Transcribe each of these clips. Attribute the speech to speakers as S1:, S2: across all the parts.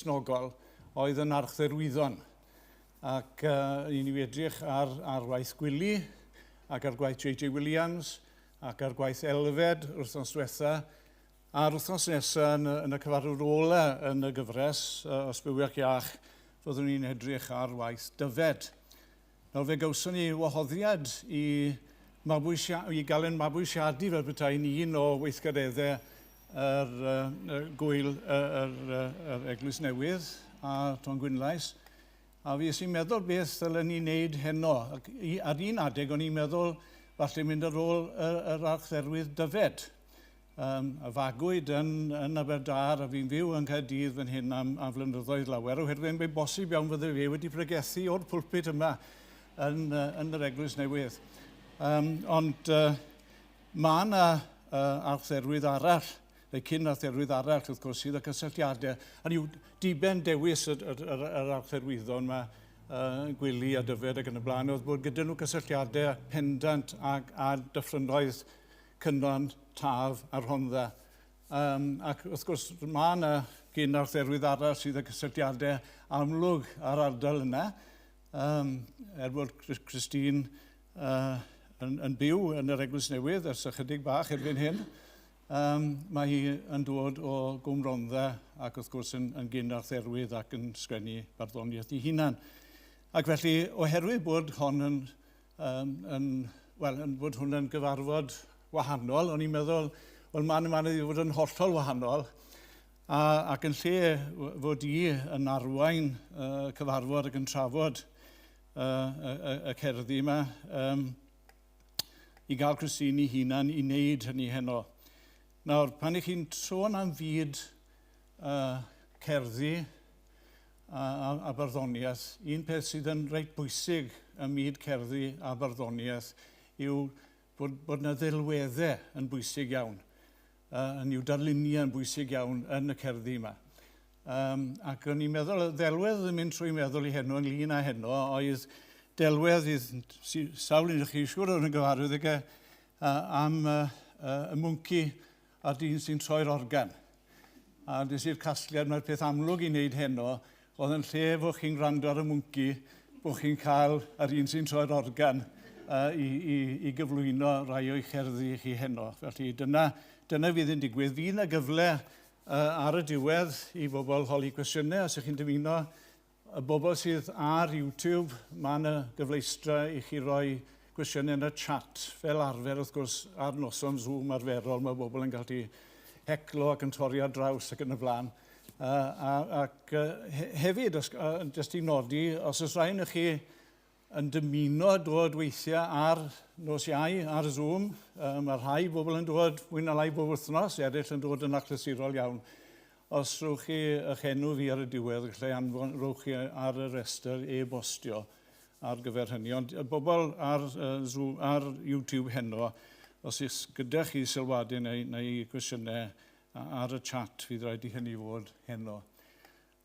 S1: Gristnogol oedd yn Archdderwyddon. Ac uh, i ni edrych ar, ar waith Gwili ac ar gwaith J.J. Williams ac ar gwaith Elfed wythnos diwetha. A'r wythnos nesaf yn, yn y cyfarfod ola yn y gyfres, uh, os byw ac iach, fyddwn ni'n edrych ar waith Dyfed. Nawr fe gawson ni wahoddiad i, i gael ein mabwysiadu fel petai'n un o weithgareddau yr uh, gwyl yr, yr, yr Eglwys Newydd a Ton Gwynlais. A fi sy'n meddwl beth ddylen ni wneud heno. Ac i, ar un adeg o'n i'n meddwl falle mynd ar ôl yr, yr archdderwydd Dyfed. Um, a fagwyd yn, yn Aberdâr a fi'n fyw yn Caerdydd fan hyn am, am flynyddoedd lawer, oherwydd mae'n bosib iawn fydde fe wedi pregethu o'r pulpit yma yn, yn yr Eglwys Newydd. Um, ond uh, mae yna uh, archdderwydd arall, neu cyn archdderwydd arall, wrth gwrs, sydd â cysylltiadau. A yw diben dewis yr, yr, yr, yr archdderwyddon yma, uh, Gwili a Dyfed ac yn y blaen, oedd bod gyda nhw cysylltiadau pendant ag, a dyffrynnoedd Cynon, Taf a Rhondda. Um, ac wrth gwrs, mae yna gyn archdderwydd arall sydd â cysylltiadau amlwg â'r ardal yna. Um, er bod Christine uh, yn, yn byw yn yr Eglwys Newydd ers ychydig bach erbyn hyn, um, mae hi yn dod o Gwm Rhondda ac wrth gwrs yn, yn gyn archdderwydd ac yn sgwennu barddoniaeth ei hunan. Ac felly, oherwydd bod hon yn um, yn, wel, yn bod hwn yn gyfarfod wahanol, o'n i'n meddwl, wel, man yma iddi fod yn hollol wahanol, a, ac yn lle fod i yn arwain uh, cyfarfod ac yn trafod uh, y, y, y cerddi yma, um, i gael Christine i hunan i wneud hynny heno. Nawr, pan ych chi'n sôn am fyd uh, cerddi, a, a, a barddoniaeth, un peth sydd yn reit bwysig ym myd cerddi a barddoniaeth yw bod, bod yna ddelweddau yn bwysig iawn, uh, yn yw darluniau yn bwysig iawn yn y cerddi yma. Um, ac o'n i'n meddwl, y ddelwedd yn mynd trwy meddwl i heno ynglyn â heno oedd delwedd i sawl un o'ch chi siŵr o'n gyfarwydd ag e, uh, am uh, uh, y mwnci a'r dyn sy'n troi'r organ. A des i'r casgliad mae'r peth amlwg i wneud heno oedd yn lle fod chi'n gwrando ar y mwnci, bod chi'n cael yr un sy'n troi'r organ uh, i, i, i gyflwyno rai o'i cherddi i chi heno. Felly dyna, dyna fydd yn digwydd. Fydd yna gyfle uh, ar y diwedd i bobl holi cwestiynau os ych chi'n dymuno. Y bobl sydd ar YouTube, mae yna gyfleustra i chi roi gwestiynau yn y chat. Fel arfer, wrth gwrs, ar noson Zoom arferol, mae bobl yn gallu heclo ac yn torri ar draws ac yn y blaen. Uh, a, ac uh, hefyd, os, uh, jyst i nodi, os oes rhaid i chi yn dymuno dod weithiau ar nos Iau ar Zoom. Uh, mae rhai bobl yn dod fwy na lai bob wythnos, eraill yn dod yn achlysurol iawn. Os rhowch chi eich enw fi ar y diwedd, gallai anfon, rhowch chi ar y rhestr e-bostio ar gyfer hynny. Ond y bobl ar, uh, Zoom, ar YouTube heno, os oes gyda chi sylwadau neu, neu gwestiynau ar y chat, fydd rhaid i hynny fod heno.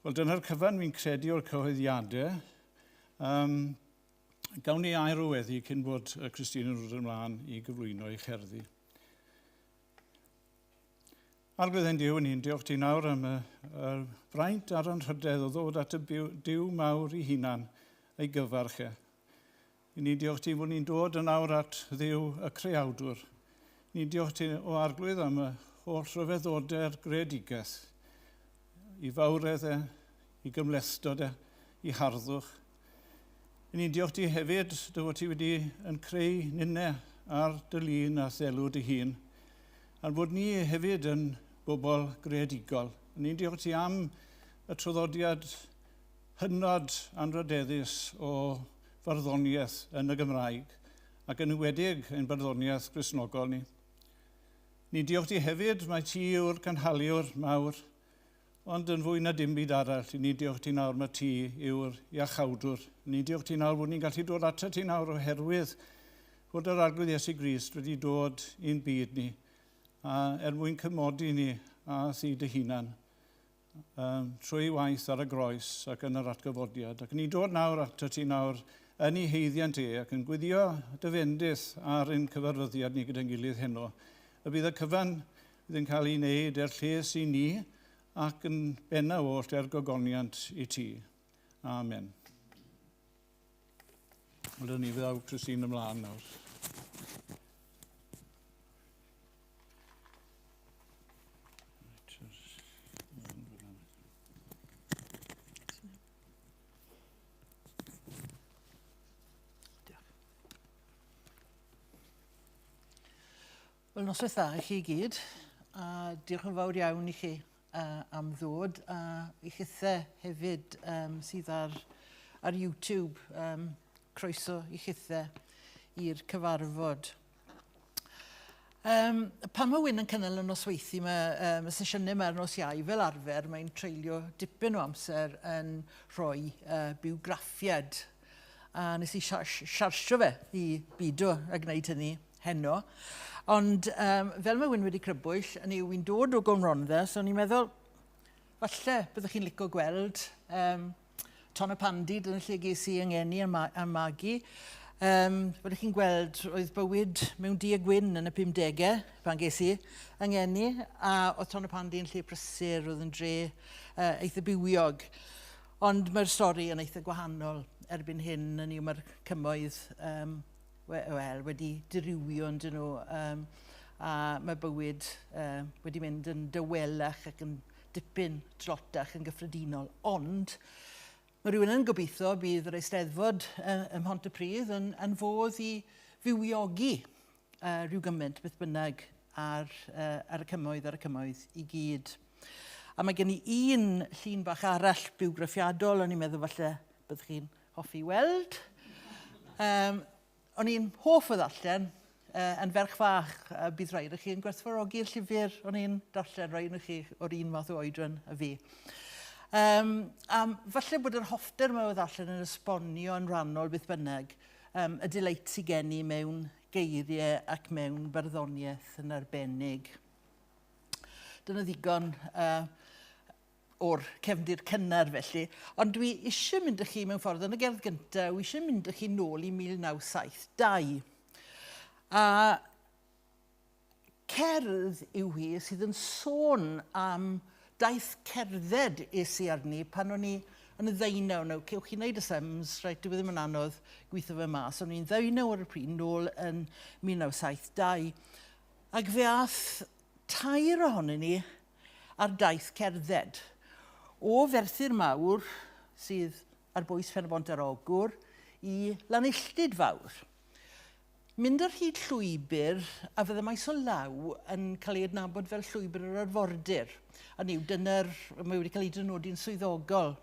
S1: Wel, dyna'r cyfan fi'n credu o'r cyhoeddiadau. Um, gawn ni air o weddi cyn bod Christine yn dod ymlaen i gyflwyno ei cherddi. Arglwydd ein Duw yn hun, diolch ti nawr am y, y fraint a'r anrhydedd o ddod at y Duw mawr i hunan ei gyfarch e. I ni diolch ti fod ni'n dod yn awr at Dduw y Creawdwr. Ni'n diolch ti o Arglwydd am y holl rhyfeddodau'r greadigaeth, i fawredd e, i gymhlethdod e, i harddwch. I ni'n diolch ti hefyd dy fod ti wedi yn creu ninne ar dy lun a thelw dy hun, a'n bod ni hefyd yn bobl greadigol. Ni'n diolch ti am y traddodiad hynod anrhydeddus o farddoniaeth yn y Gymraeg, ac yn enwedig ein barddoniaeth Gristnogol ni. Ni'n diolch ti hefyd, mae ti yw'r cynhaliwr mawr, ond yn fwy na dim byd arall, i ni'n diolch ti nawr mae ti yw'r iachawdwr. Ni'n diolch ti nawr bod ni'n gallu dod atat ti nawr oherwydd fod yr Arglwydd Iesu Grist wedi dod i'n byd ni, a er mwyn cymodi ni a thi dy hunan. um, trwy waith ar y groes ac yn yr atgyfodiad. Ac ni'n dod nawr ato ti nawr yn ei heiddiant e ac yn gwyddio dy fendith ar ein cyfarfyddiad ni gyda'n gilydd heno. Y bydd y cyfan fydd yn cael ei wneud er lles i ni ac yn bennaf oll er gogoniant i ti. Amen. Wel, ni fyddaw Christine ymlaen nawr.
S2: Wel, noswaith dda i chi gyd, a diolch yn fawr iawn i chi uh, am ddod, a i chithe hefyd um, sydd ar, ar YouTube. Um, croeso i chithe i'r cyfarfod. Um, pan mae Wyn yn cynnal y nosweithi, mae, um, y sesiynau yma ar nos Iau, fel arfer, mae'n treulio dipyn o amser yn rhoi uh, bywgraffiad. A nes i siarsio fe i bido a gwneud hynny heno. Ond um, fel mae Wyn wedi crybwyll, yn yw i'n dod o Gwm Rhondda, so o'n i'n meddwl, falle byddwch chi'n licio gweld um, Tonypandy, dyna lle ges i yngeni a, ma a magu. Um, fel chi'n gweld, roedd bywyd mewn du a gwyn yn y 50au pan ges i yngeni, a oedd Tonypandy yn lle prysur, oedd yn dre uh, eitha bywiog. Ond mae'r stori yn eitha gwahanol erbyn hyn, yn yw mae'r cymoedd um, wel, wedi dirywio yn dyn nhw, um, a mae bywyd uh, wedi mynd yn dawelach ac yn dipyn tlotach yn gyffredinol. Ond mae rhywun yn gobeithio bydd yr Eisteddfod uh, ym Mhontypridd yn, yn fodd i fywiogi uh, rhyw gymaint beth bynnag ar, uh, ar y cymoedd, ar y cymoedd i gyd. A mae gen i un llun bach arall bywgraffiadol, o'n i'n meddwl falle byddwch chi'n hoffi weld. Um, o'n i'n hoff o ddarllen, uh, yn ferch fach, uh, bydd rhai o'r chi yn gwerthfawrogi'r llyfr o'n i'n darllen, rhai o'r chi o'r un math o oedran a fi. Um, a falle bod yr hoffter yma o ddarllen yn esbonio yn rhannol beth bynnag, um, y delight sydd gen i mewn geiriau ac mewn barddoniaeth yn arbennig. Dyna ddigon uh, o'r cefndir cynnar felly. Ond dwi eisiau mynd â chi mewn ffordd, yn y gerdd gyntaf, dwi eisiau mynd â chi nôl i 1972. A cerdd yw hi sydd yn sôn am daith cerdded es i arni pan o'n i yn y ddeunaw. Nawr, cewch chi wneud y sums, right, dyw e ddim yn anodd gweithio fe mas. O'n i'n ddeunaw ar y pryd, nôl yn 1972. Ac fe ath tair ohonyn ni ar daith cerdded. O Ferthyr Mawr, sydd ar bwys Pen-y-bont ar Ogwr, i Lanilltud Fawr. Mynd ar hyd llwybr a fydde maes o law yn cael ei adnabod fel llwybr yr arfordir. A niw, dyna'r, mae wedi cael ei dynodi'n swyddogol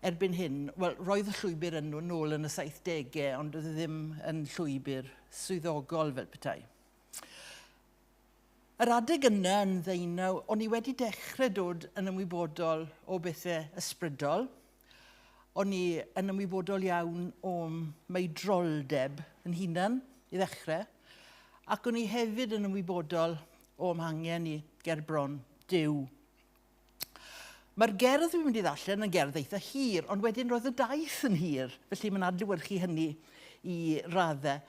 S2: erbyn hyn. Wel, roedd y llwybr yno nôl yn y 70au, ond oedd e ddim yn llwybr swyddogol fel petai. Yr adeg yna yn ddeunaw, o'n i wedi dechrau dod yn ymwybodol o bethau ysbrydol. O'n i yn ymwybodol iawn o'm meidroldeb yn hunan i ddechrau. Ac o'n i hefyd yn ymwybodol o'm hangen i gerbron Duw. Mae'r gerdd dwi'n mynd i ddarllen yn gerdd eitha hir, ond wedyn roedd y daith yn hir, felly mae'n adlewyrchu hynny i raddau.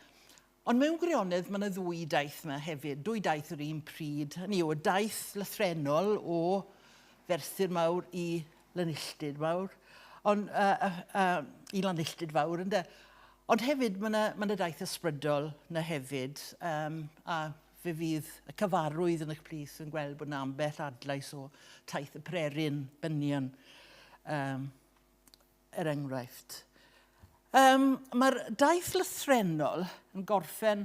S2: Ond mewn gwirionedd, mae yna ddwy daith yma hefyd, dwy daith yr un pryd. Hynny yw, y daith lythrennol o Ferthyr Mawr i Lanilltud Mawr, ond, uh, uh, uh, i Lanilltud Fawr, ynde? Ond hefyd, mae yna, mae yna daith ysbrydol na hefyd, um, a fe fydd y cyfarwydd yn eich plith yn gweld bod yna ambell adlais o taith y Prerin, Bunyan, um, er enghraifft. Um, Mae'r daith lythrennol yn gorffen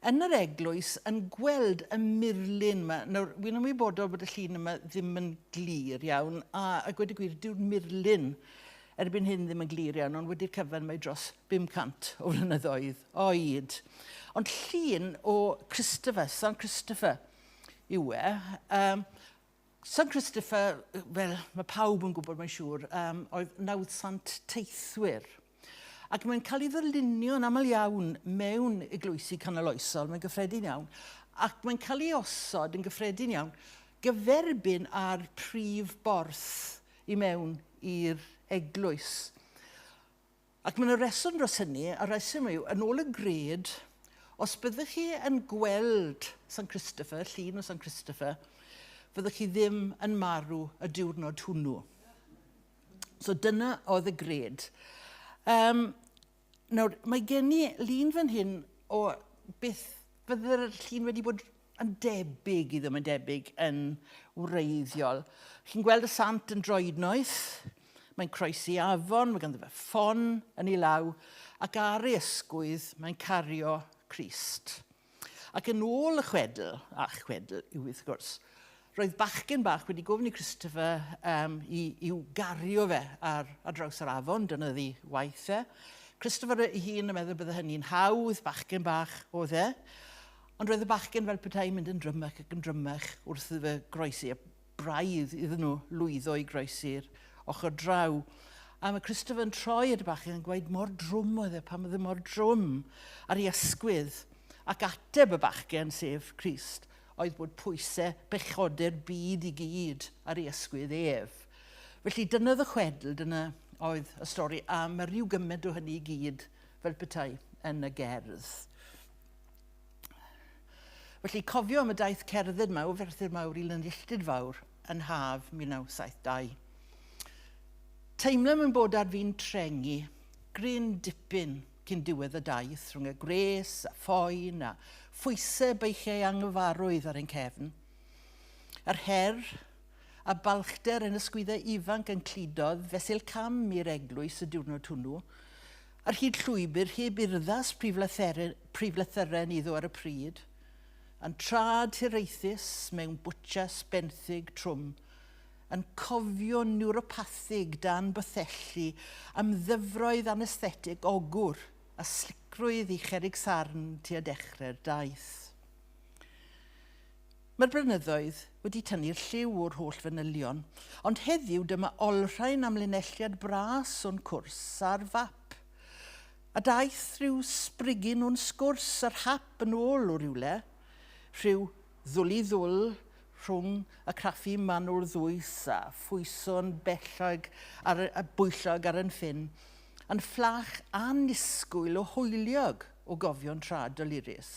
S2: yn yr eglwys yn gweld y murlun yma. Nawr, wy'n ymwybodol bod y llun yma ddim yn glir iawn, a, a gweud y gwir, dyw'r murlun erbyn hyn ddim yn glir iawn, ond wedi'r cyfan mae dros 500 o flynyddoedd oed. Ond llun o Christopher, Sant Christopher yw e. Um, Sant Christopher, fel mae pawb yn gwybod mae'n siŵr, um, oedd nawddsant teithwyr. Ac mae'n cael ei ddylunio yn aml iawn mewn eglwysi canoloesol, mae'n gyffredin iawn, ac mae'n cael ei osod yn gyffredin iawn gyferbyn â'r prif borth i mewn i'r eglwys. Ac mae yna reswm dros hynny, a reswm yw, yn ôl y gred, os byddwch chi yn gweld St Christopher, llun o St Christopher, fyddwch chi ddim yn marw y diwrnod hwnnw. So dyna oedd y gred. Nawr, mae gen i lun fan hyn o beth fydde'r llun wedi bod yn debyg iddo, mae'n debyg yn wreiddiol. Chi'n gweld y sant yn droednoeth, mae'n croesi afon, mae ganddo fe ffon yn ei law, ac ar ei ysgwydd mae'n cario Crist. Ac yn ôl y chwedl, a chwedl yw wrth gwrs, roedd bachgen bach wedi gofyn i Christopher i'w gario fe ar draws yr afon, dyna ddi waith e. Christopher ei hun yn meddwl bydde hynny'n hawdd, bachgen bach oedd e. Ond roedd y bachgen fel petai'n mynd yn drymach ac yn drymach wrth iddo fe groesi, a braidd iddyn nhw lwyddo i groesi'r ochr draw. A mae Christopher yn troi at y bachgen yn gweud mor drwm oedd e, pam oedd e mor drwm ar ei ysgwydd. Ac ateb y bachgen, sef Crist, oedd bod pwysau pechodau'r byd i gyd ar ei ysgwydd ef. Felly dyna oedd y chwedl, dyna oedd y stori, a mae rhyw gymaint o hynny i gyd fel petai yn y gerdd. Felly cofio am y daith cerdded yma o Ferthyr Mawr i Llanilltud Fawr yn haf 1972. Teimlem yn bod ar fin trengi gryn dipyn cyn diwedd y daith rhwng y gwres a phoen a phwysau beichiau anghyfarwydd ar ein cefn. Yr her a balchder yn ysgwyddau ifanc yn cludodd fesul cam i'r eglwys y diwrnod hwnnw, ar hyd llwybr heb urddas prif lythyren iddo ar y pryd, yn trad hiraethus mewn bwtsias benthyg trwm, yn cofio niwropathig dan bothelli am ddyfroedd anesthetig Ogwr a slicrwydd i Cherrig Sarn tua dechrau'r daith. Mae'r blynyddoedd wedi tynnu'r lliw o'r holl fanylion, ond heddiw dyma olrhain amlinelliad bras o'n cwrs ar fap. A daeth rhyw sbrigyn o'n sgwrs ar hap yn ôl o rywle, rhyw ddwl-i-ddwl rhwng y craffu manwl ddwys a phwyso'n bellog ar y bwyllog ar yn ffin, yn fflach annisgwyl o hwyliog o gofio'n tra dolurus.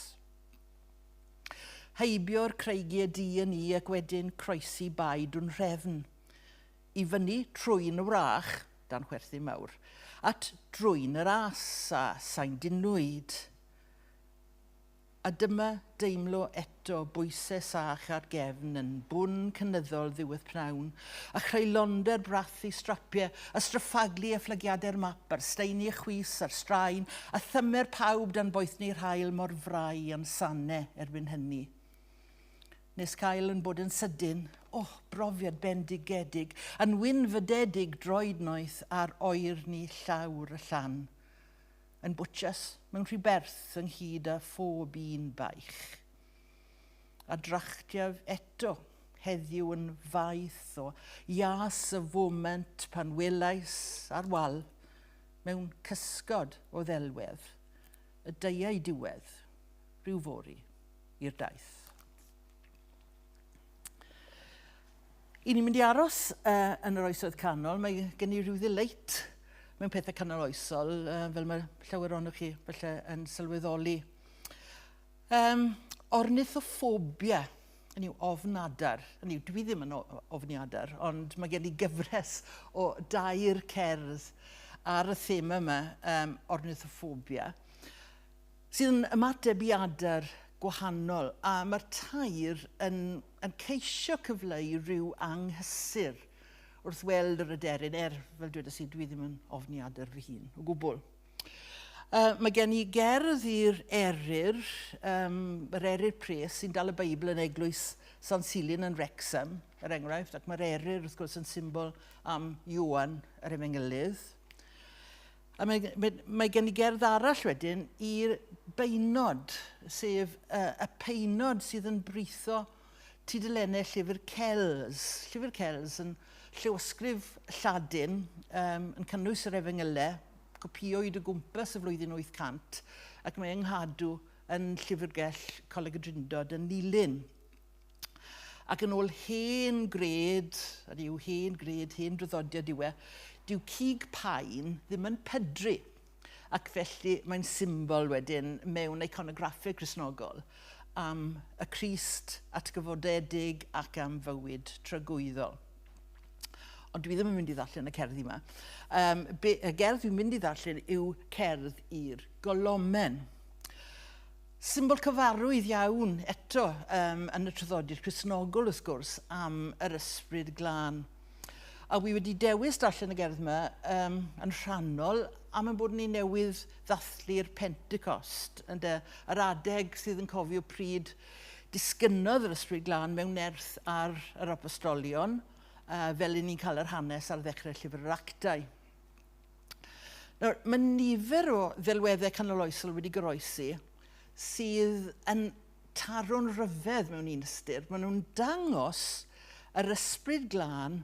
S2: Heibio'r creigiau du yn i ac wedyn croesi bae Dwnrhefn. I fyny trwyn y wrach, dan chwerthin mawr, at drwyn yr as a sain dinwyd. A dyma deimlo eto bwysau sach ar gefn yn bwn cynyddol ddiwedd pnawn, a chreulonder brathu strapiau, a straffaglu a fflagiadau'r map, a'r staenu y chwys, a'r straen, a thymer pawb dan boethni'r haul mor frau am sanau erbyn hynny. Nes cael yn bod yn sydyn, oh, brofiad bendigedig, yn wynfydedig droednoeth ar oerni llawr y llan. Yn bwtsias mewn rhy berth ynghyd â phob un baich. A drachtiaf eto heddiw yn faith o ias y foment pan welais ar wal mewn cysgod o ddelwedd y deuai diwedd rhyw fory i'r daith. I ni'n mynd i aros yn yr oesoedd canol, mae gen i rhyw ddileit mewn pethau canol oesol, fel mae llawer ohonoch chi falle yn sylweddoli. Ornithophobia, hynny yw ofn adar. Hynny yw, dwi ddim yn ofni adar, ond mae gen i gyfres o dair cerdd ar y thema yma, ornithophobia, sydd yn ymateb i adar gwahanol, a mae'r tair yn ceisio cyfleu rhyw anghysur wrth weld yr aderyn, er, fel dwedes i, dwi ddim yn ofni adar fy hun, o gwbl. Mae gen i gerdd i'r eryr, yr eryr pres sy'n dal y Beibl yn eglwys San Silyn yn Wrexham, er enghraifft, ac mae'r eryr, wrth gwrs, yn symbol am Ioan yr Efengylydd. A mae gen i gerdd arall wedyn i'r beinod, sef y peinod sydd yn britho tudalennau llyfr Kells. Llyfr Kells yn llawysgrif Lladin, yn cynnwys yr Efengylau, copïwyd o gwmpas y flwyddyn 800, ac mae yng nghadw yn Llyfrgell Coleg y Drindod yn Nulyn. Ac yn ôl hen gred, hynny yw hen gred, hen draddodiad yw e, dyw cig paun ddim yn pydru. Ac felly mae'n symbol wedyn mewn iconograffeg Cristnogol am y Crist atgyfodedig ac am fywyd tragwyddol. Ond dwi ddim yn mynd i ddarllen y cerddi yma. Um, be, y gerdd dwi'n mynd i ddarllen yw cerdd i'r golomen. Symbol cyfarwydd iawn eto um, yn y traddodiad Cristnogol wrth gwrs am yr ysbryd glân. A wi wedi dewis darllen y gerdd yma um, yn rhannol am ein bod ni newydd ddathlu'r Pentecost, ynde, yr adeg sydd yn cofio pryd disgynnodd yr ysbryd glân mewn nerth ar yr apostolion, uh, fel i ni'n cael yr hanes ar ddechrau llyfr yr actau. Nawr, mae nifer o ddelweddau canoloesol wedi goroesi sydd yn taro'n rhyfedd mewn un ystyr. Maen nhw'n dangos yr ysbryd glân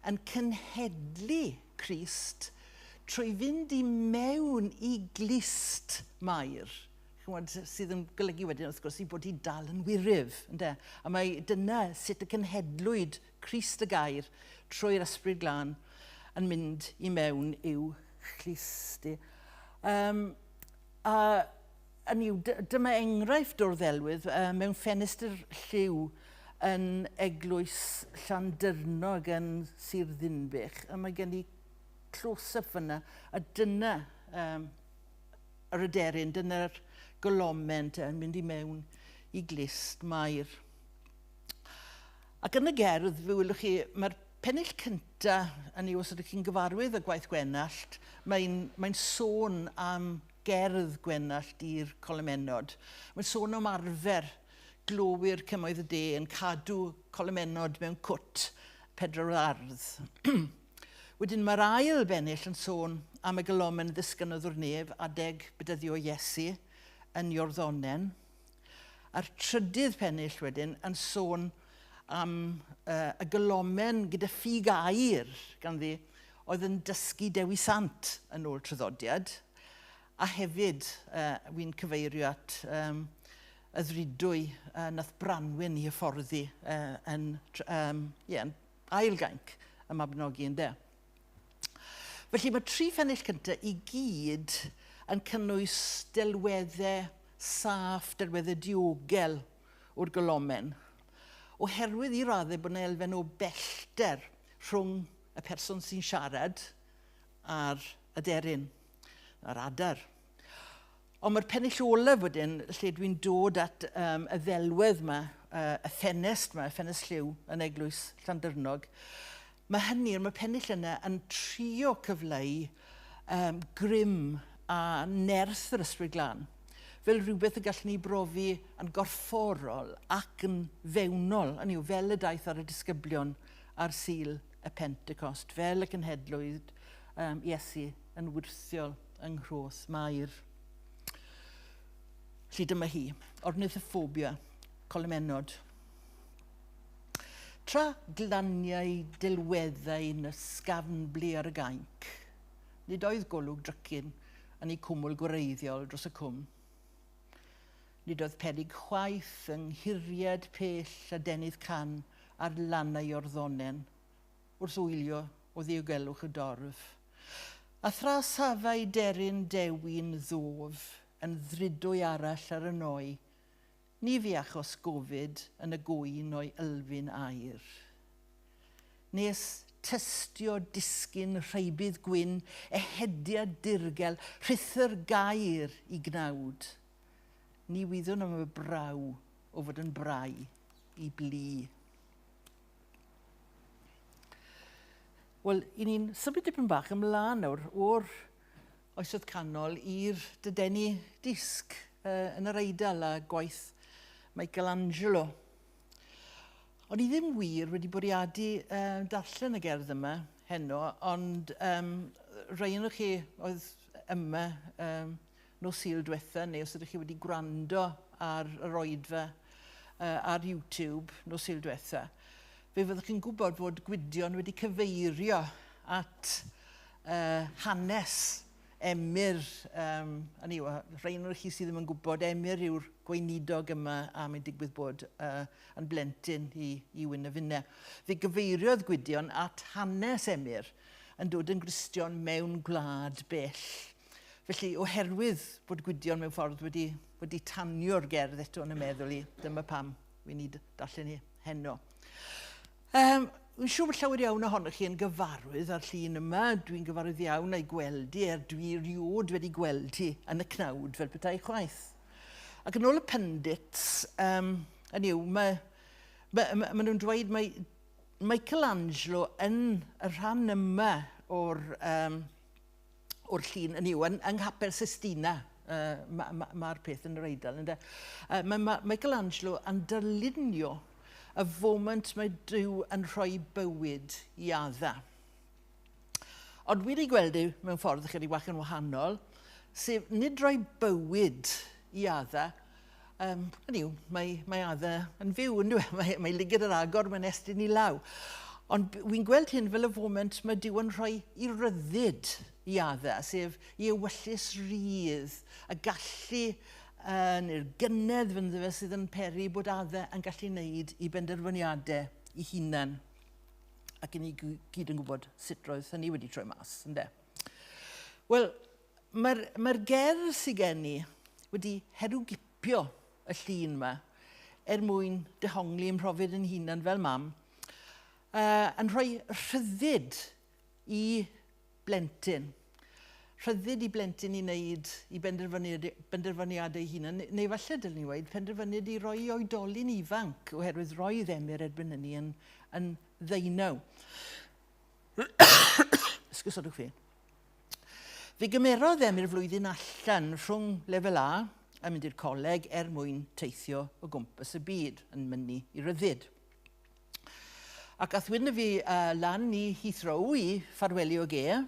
S2: yn cenhedlu Crist trwy fynd i mewn i glust Mair, chymod, sydd yn golygu wedyn wrth gwrs i bod hi dal yn wyryf, ynde? A mae dyna sut y cenhedlwyd Crist y gair trwy'r ysbryd glân yn mynd i mewn i'w chlust i. Um, a Hynny yw, dyma enghraifft o'r ddelwedd mewn ffenestr lliw yn eglwys Llandyrnog yn Sir Ddinbych, a mae gen i close-up fyna, a dyna um, yr aderyn, dyna'r golomen te, yn mynd i mewn i glust Mair. Ac yn y gerdd, fe wylwch chi, mae'r pennill cynta, yn yw, os ydych chi'n gyfarwydd â gwaith Gwenallt, mae'n mae sôn am gerdd Gwenallt i'r colomennod. Mae'n sôn am arfer glowyr cymoedd y de yn cadw colomennod mewn cwt pedwar ardd. Wedyn mae'r ail bennill yn sôn am y golomen ddisgynnodd o'r nef adeg bedyddio Iesu yn Iorddonen. A'r trydydd pennill wedyn yn sôn am uh, y golomen gyda ffug air ganddi oedd yn dysgu Dewi Sant yn ôl traddodiad. A hefyd, uh, wy'n cyfeirio at um, y ddrudwy uh, nath Branwyn i hyfforddi uh, yn, um, yeah, yn ail gainc y Mabinogi ynde. Felly mae tri phennill cyntaf i gyd yn cynnwys delweddau saff, delweddau diogel o'r golomen, oherwydd i raddau bod yna elfen o bellter rhwng y person sy'n siarad a'r aderyn, a'r adar. Ond mae'r pennill olaf wedyn, lle dwi'n dod at um, y ddelwedd yma, uh, y ffenest yma, y ffenest lliw yn eglwys Llandyrnog, mae hynny, mae'r pennill yna yn trio cyfleu um, grym a nerth yr ysbryd glân, fel rhywbeth y gallwn ni brofi yn gorfforol ac yn fewnol, yn yw, fel y daeth ar y disgyblion ar Sul y Pentecost, fel y cenhedlwyd um, Iesu yn wyrthiol yng Nghroth Mair. Felly dyma hi, ornithophobia, colomennod. Tra glaniau delweddau yn ysgafnblu ar y gainc, nid oedd golwg drycin yn ei cwmwl gwreiddiol dros y cwm. Nid oedd peryg chwaith yng nghuriad pell adenydd can ar lannau Iorddonen wrth wylio o ddiogelwch y dorf. A thra safai deryn Dewi'n ddof yn ddrudwy arall ar y noi, ni fu achos gofid yn y gŵyn o'i ylfin aur. Nes tystio disgyn rheibydd gwyn ehediad dirgel rhuthr gair i gnawd. Ni wyddwn am y braw o fod yn brau i blu. Wel, i ni'n symud dipyn bach ymlaen nawr o'r Oesoedd Canol i'r dydenu disg uh, yn yr Eidal a gwaith Michelangelo. O'n i ddim wir wedi bwriadu uh, darllen y gerdd yma heno, ond um, rhai o'n chi oedd yma um, nos Sul diwetha, neu os ydych chi wedi gwrando ar yr oedfa uh, ar YouTube nos Sul diwetha, fe fyddwch chi'n gwybod fod Gwydion wedi cyfeirio at uh, hanes Emyr, um, hynny yw, rhai o'r chi sydd ddim yn gwybod, Emyr yw'r gweinidog yma a mae'n digwydd bod uh, yn blentyn i, i Wyn y Finne. Fe gyfeiriodd Gwydion at hanes Emyr yn dod yn Gristion mewn gwlad bell. Felly, oherwydd bod Gwydion mewn ffordd wedi, wedi tanio'r gerdd eto yn y meddwl i, dyma pam wy'n ni darllen hi heno. Um, Wy'n siŵr bod llawer iawn ohonoch chi yn gyfarwydd â'r llun yma. Dwi'n gyfarwydd iawn a'i gweld hi, er dwi rioed wedi gweld hi yn y cnawd fel petai chwaith. Ac yn ôl y pundits, um, yn yw, mae, mae, mae, mae nhw'n dweud mae Michelangelo yn y rhan yma o'r, um, o'r llun, yn yw, yn, yng Nghapel Sistina, uh, mae'r ma, ma peth yn yr Eidal. Ynde? Uh, mae ma Michelangelo yn darlunio y foment mae Duw yn rhoi bywyd i Adda. Ond wedi gweld i mewn ffordd ychydig bach yn wahanol, sef nid rhoi bywyd i Adda, um, hynny yw, mae, mae Adda yn fyw, yn dwi? Mae, mae ligyd ar agor, mae'n estyn i law. Ond wy'n gweld hyn fel y foment mae Duw yn rhoi i ryddid i Adda, sef i ewyllys rydd, y gallu uh, neu'r gynedd fynddo fe sydd yn peri bod Adda yn gallu wneud i benderfyniadau i hunan. Ac i ni gyd yn gwybod sut roedd hynny wedi troi mas, ynde? Wel, mae'r mae gerdd sydd gen i wedi herwgipio y llun yma er mwyn dehongli ym mhrofiad yn hunan fel mam, uh, yn rhoi rhyddid i blentyn. Rhyddid i blentyn i wneud i benderfyniadau, benderfyniadau ei hunan, neu falle dylwn ni weud, penderfyniad i roi oedolyn ifanc, oherwydd roedd Emyr erbyn hynny yn, yn ddeunaw. Esgusodwch fi. Fe gymerodd Emyr flwyddyn allan rhwng lefel A a mynd i'r coleg er mwyn teithio o gwmpas y byd yn mynnu i ryddid. Ac ath wyn fi uh, lan i Heathrow i ffarwelio ag e.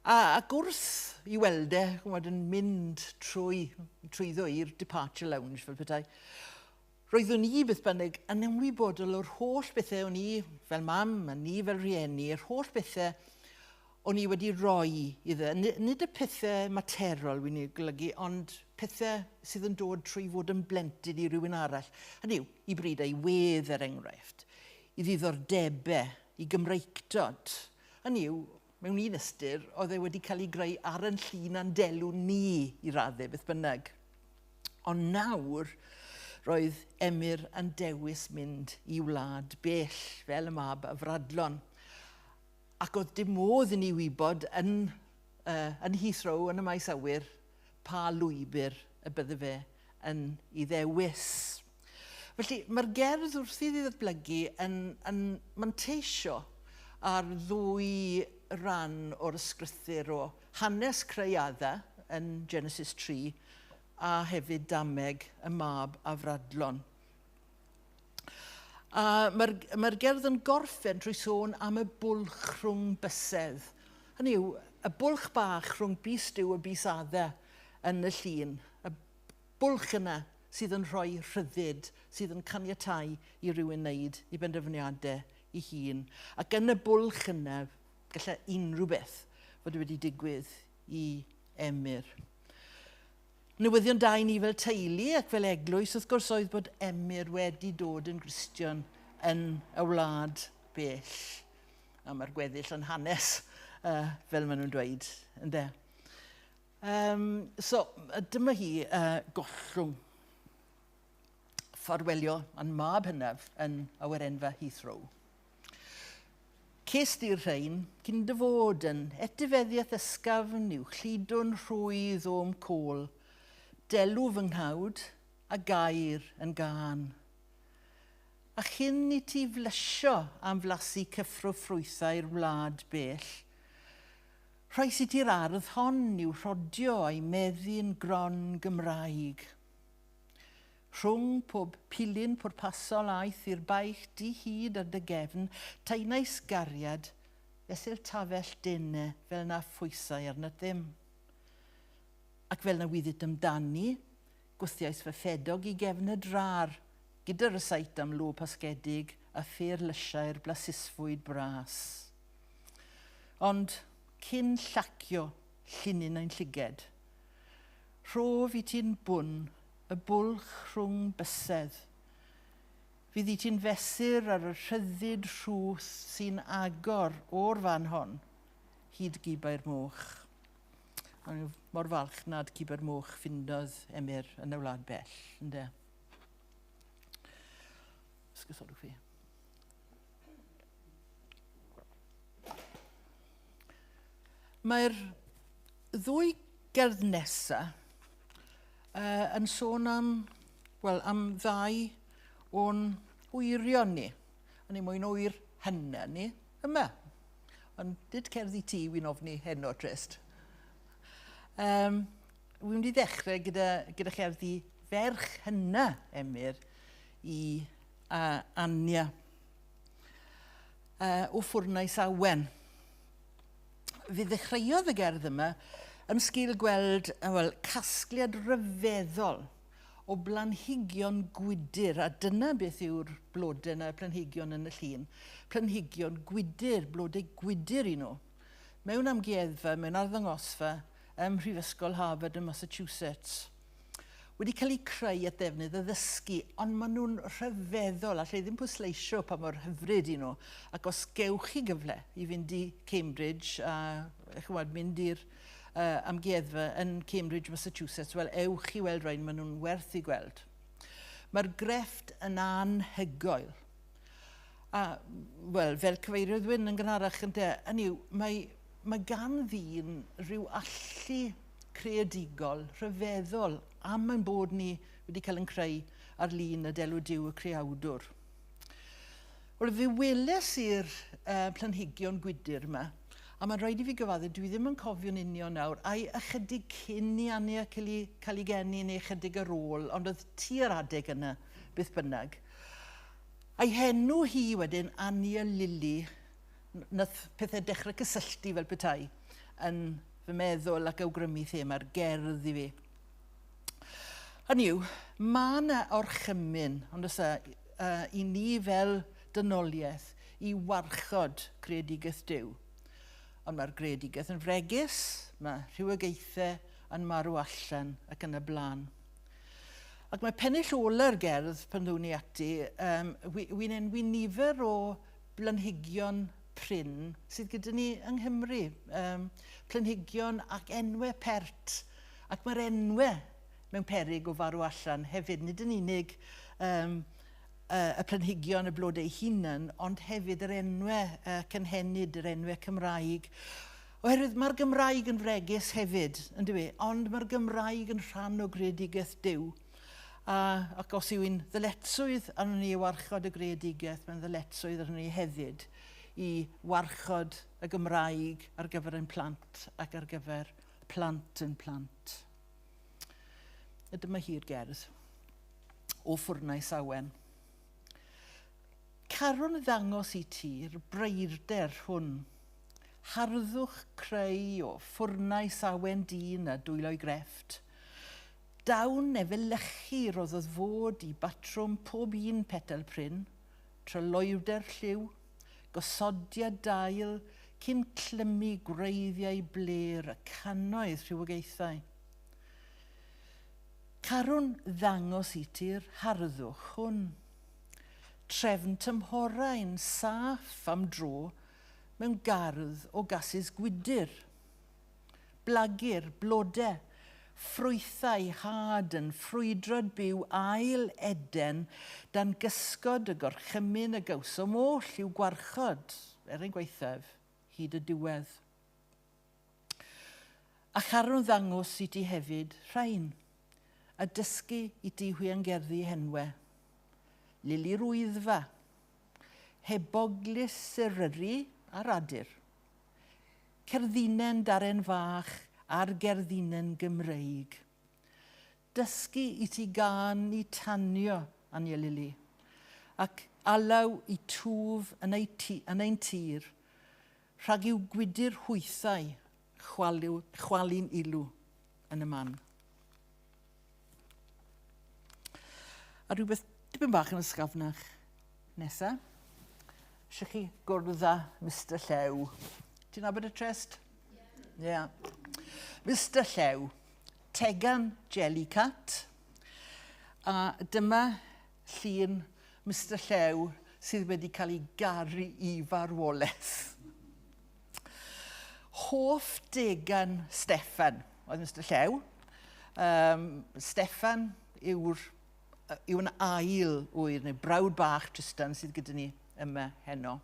S2: A, ac wrth i weld e, ch'mod, yn mynd trwy, trwyddo i'r departure lounge fel petai, roeddwn i beth bynnag yn ymwybodol o'r holl bethau o'n i fel mam a ni fel rhieni, yr holl bethau o'n i wedi rhoi iddo. Nid y pethau materol wy'n ei golygu, ond pethau sydd yn dod trwy fod yn blentyn i rywun arall. Hynny yw, i bryd ei wedd er enghraifft, i ddiddordebau, i Gymreictod. Hynny yw, mewn un ystyr, oedd e wedi cael ei greu ar yn llun a'n delw ni i raddau beth bynnag. Ond nawr, roedd Emyr yn dewis mynd i wlad bell, fel y mab afradlon. Ac oedd dim modd i ni wybod yn, uh, yn Heathrow, yn y maes awyr, pa lwybr y bydde fe yn ei ddewis. Felly, mae'r gerdd wrth iddi ddatblygu yn, yn manteisio ar ddwy ran o'r ysgrythur o hanes creu Adda yn Genesis 3 a hefyd dameg y mab afradlon. A mae'r mae gerdd yn gorffen trwy sôn am y bwlch rhwng bysedd. Hynny yw, y bwlch bach rhwng bys Duw a bys Adda yn y llun. Y bwlch yna sydd yn rhoi rhyddid, sydd yn caniatáu i rywun wneud i benderfyniadau ei hun. Ac yn y bwlch yna, gallai unrhyw beth fod wedi digwydd i Emyr. Newyddion da i ni fel teulu ac fel eglwys, wrth gwrs, oedd bod Emyr wedi dod yn Gristion yn y wlad bell. A mae'r gweddill yn hanes, uh, fel maen nhw'n dweud, ynde. Um, so, dyma hi uh, gollwng ffarwelio a'n mab hynaf yn awyrenfa Heathrow. Ces di'r rhain cyn dy fod yn etifeddiaeth ysgafn i'w chludw'n rhwydd o'm côl, delw fy nghawd a gair yn gân. A chyn i ti flysio am flasu cyffro ffrwythau'r wlad bell, Rhoes i ti'r ardd hon i'w rhodio a'i meddu'n gron Gymraeg. Rhwng pob pilyn pwrpasol aeth i'r baich di-hid ar dy gefn, taenais gariad, fesul tafell dene fel na phwysai arnat ddim. Ac fel na wyddit amdani, gwthiais fy ffedog i gefn y drar, gyda rysait am lo pasgedig a ffêr lysiau'r blasusfwyd bras. Ond cyn llacio llinyn ein llyged, rhof i ti'n bwn y bwlch rhwng bysedd. Fydd i ti'n fesur ar y rhyddid rhwth sy'n agor o'r fan hon hyd gibau'r moch. O'n i'n mor falch nad ciber moch ffindodd Emyr yn y wlad bell, ynde. Ysgysodwch fi. Mae'r ddwy gerdd nesa yn sôn am, wel, am ddau o'n wyrion ni. A ni moyn oer hynna ni yma. Ond did cerdd i ti wy'n ofni heno, Trist. Wy'n mynd i ddechrau gyda, gyda cherdd i ferch hynna, Emyr, i Ania. O Ffwrnais Awen. Fe ddechreuodd y gerdd yma yn sgil gweld wel, casgliad rhyfeddol o blanhigion gwydr, a dyna beth yw'r blodau yna, y planhigion yn y llun. Planhigion gwydr, blodau gwydr i nhw. Mewn amgueddfa, mewn arddangosfa ym Mhrifysgol Harvard ym Massachusetts. Wedi cael eu creu at ddefnydd addysgu, ond maen nhw'n rhyfeddol, allai ddim pwysleisio pa mor hyfryd i nhw. Ac os gewch chi gyfle i fynd i Cambridge a chymod, mynd i'r amgueddfa yn Cambridge, Massachusetts, wel, ewch i weld rhain, maen nhw'n werth i gweld. Mae'r grefft yn anhygoel. A, wel, fel cyfeiriodd Wyn yn gynharach ynte, hynny yw, mae, mae gan ddyn rhyw allu creadigol, rhyfeddol, am ein bod ni wedi cael yn creu ar lun a delw Duw y creawdwr. Wel, fe weles i'r planhigion gwydr yma, a mae'n rhaid i fi gyfadde, dwi ddim yn cofio'n union nawr, ai ychydig cyn i Ania cael ei, cael ei geni neu ychydig ar ôl, ond oedd tua'r adeg yna, beth bynnag. A'i henw hi wedyn, Ania Lili, nath pethau dechrau cysylltu fel petai yn fy meddwl ac awgrymu thema'r gerdd i fi. Hynny yw, mae yna orchymyn, ond oes e, i ni fel dynoliaeth i warchod creadigaeth Duw. Ond mae'r greadigaeth yn fregus, mae rhywogaethau yn marw allan ac yn y blaen. Ac mae pennill ola'r gerdd pan ddown ni ati, um, wy'n enwi nifer o blanhigion prin sydd gyda ni yng Nghymru. Um, planhigion ac enwau pert. Ac mae'r enwau mewn peryg o farw allan hefyd, nid yn unig um, y planhigion, y blodau eu hunain, ond hefyd yr enwau cynhenid, yr enwau Cymraeg. Oherwydd mae'r Gymraeg yn fregus hefyd, yn dyw Ond mae'r Gymraeg yn rhan o greadigaeth Duw. A, ac os yw'n ddyletswydd arnon ni i warchod y greadigaeth, mae'n ddyletswydd arnon ni hefyd i warchod y Gymraeg ar gyfer ein plant ac ar gyfer plant ein plant. A dyma hi'r gerdd o Ffwrnais Awen. Carwn ddangos i ti'r breirder hwn, harddwch creu o ffwrnais awen dyn a dwylo'i grefft. Dawn efelychu roddodd fod i batrwm pob un petel prin, tryloywder lliw, gosodiad dail, cyn clymu gwreiddiau blêr y cannoedd rhywogaethau. Carwn ddangos i ti'r harddwch hwn. Trefn tymhorau'n saff am dro mewn gardd o gasys gwydr. Blagur, blode, ffrwythau had yn ffrwydrad byw ail Eden dan gysgod y gorchymyn a gawsom oll i'w gwarchod, er ein gwaethaf, hyd y diwedd. A charwn ddangos i ti hefyd rhain, a dysgu i ti hwiangerddi henwe. Lili'r Wyddfa, Heboglys Eryri a Radur. Cerddinen darren fach a'r gerddinen Gymreig. Dysgu i ti gân i tanio, Ania Lili, ac alaw i twf yn ei yn ein tir, rhag i'w gwydr hwythau chwalu, chwalu'n ilw yn y man. A rhywbeth dipyn bach yn ysgafnach nesa. Eisiau chi gwrdd â Mr Llew. Ti'n nabod y trest? Ie. Yeah. Mr Llew, Tegan Jellycat. A dyma llun Mr Llew sydd wedi cael ei garu i farwolaeth. Hoff degan Steffan. oedd Mr Llew. Steffan yw'r yw yn ail ŵyr, neu brawd bach Tristan sydd gyda ni yma heno.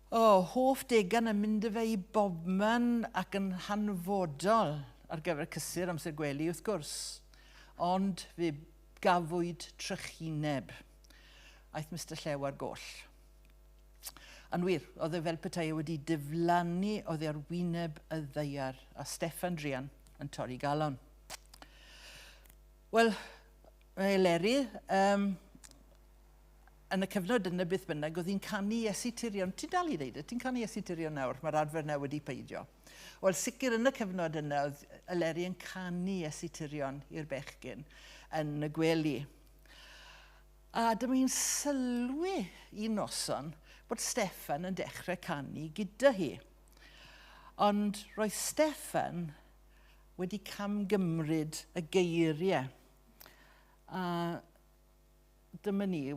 S2: O, hoff degan yn mynd â fe i bobman ac yn hanfodol ar gyfer cysur amser gwely, wrth gwrs. Ond fe gafwyd trychineb. Aeth Mr Llew ar goll. Yn wir, oedd e fel petai e wedi diflannu oddi ar wyneb y ddaear, a Steffan druan yn torri galon. Wel, mae Eleri, yn y cyfnod yna beth bynnag, oedd hi'n canu Iesu Tirion. Ti'n dal i ddeud e? Ti'n canu Iesu Tirion nawr? Mae'r arfer yna wedi peidio. Wel, sicr yn y cyfnod yna, oedd Eleri yn canu Iesu Tirion i'r bechgyn yn y gwely. A dyma hi'n sylwi un noson bod Steffan yn dechrau canu gyda hi. Ond roedd Steffan wedi camgymryd y geiriau. A dyma ni,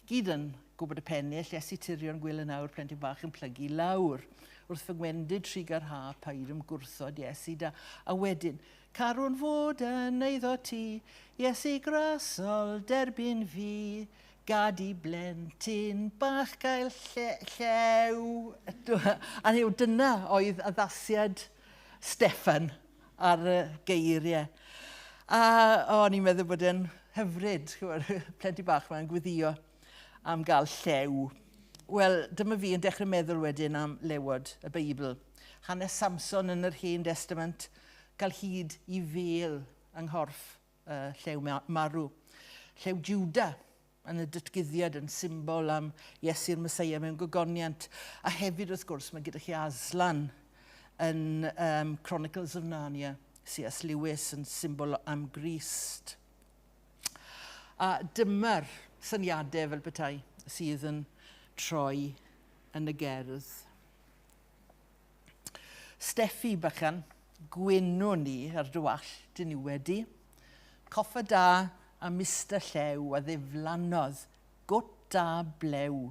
S2: gyd yn gwybod y pennill, Iesu Tirion Gwyl yn awr, plentyn bach yn plygu lawr. Wrth fy ngwendid trigar ha, paid ym gwrthod Iesu da. A wedyn, carwn fod yn eiddo ti, Iesu grasol derbyn fi, gad i blentyn bach gael lle, llew. A yw, dyna oedd addasiad Steffan ar y geiriau. A o'n i'n meddwl bod e'n hyfryd, plentyn bach mae'n gweddio am gael llew. Wel, dyma fi yn dechrau meddwl wedyn am lewod y Beibl. Hanes Samson yn yr Hen Testament, gael hyd i fêl yng nghorff llew marw. Llew Juda yn y datguddiad yn symbol am Iesu'r Meseia mewn gogoniant. A hefyd, wrth gwrs, mae gyda chi Aslan yn Chronicles of Narnia, C.S. Lewis yn symbol am Grist. A dyma'r syniadau fel petai sydd yn troi yn y gerdd. Steffi bychan, gwenwn ni ar dy wall diniwed di. Coffa da a Mr Llew a ddiflannodd gwt a blew.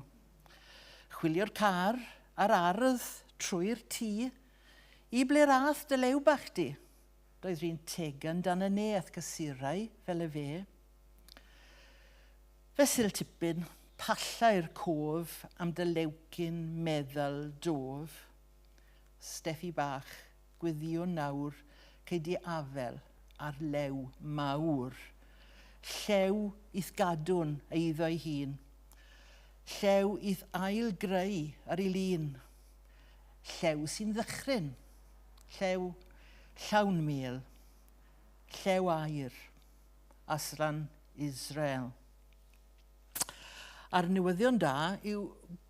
S2: Chwilio'r car a'r ardd trwy'r tŷ. I ble'r ath dy lew bach di? Doedd rhyn tegan dan y ne a'th gysurau fel y fe. Fesul tipyn, pallau'r cof am dy lewcyn meddal dof. Steffi bach, gweddïwn nawr, cei di afel ar lew mawr. Llew i'th gadw'n eiddo'i hun. Llew i'th ail greu ar ei lun. Llew sy'n ddychryn. Llew llawn mel. Llew aur. Aslan Israel. A'r newyddion da yw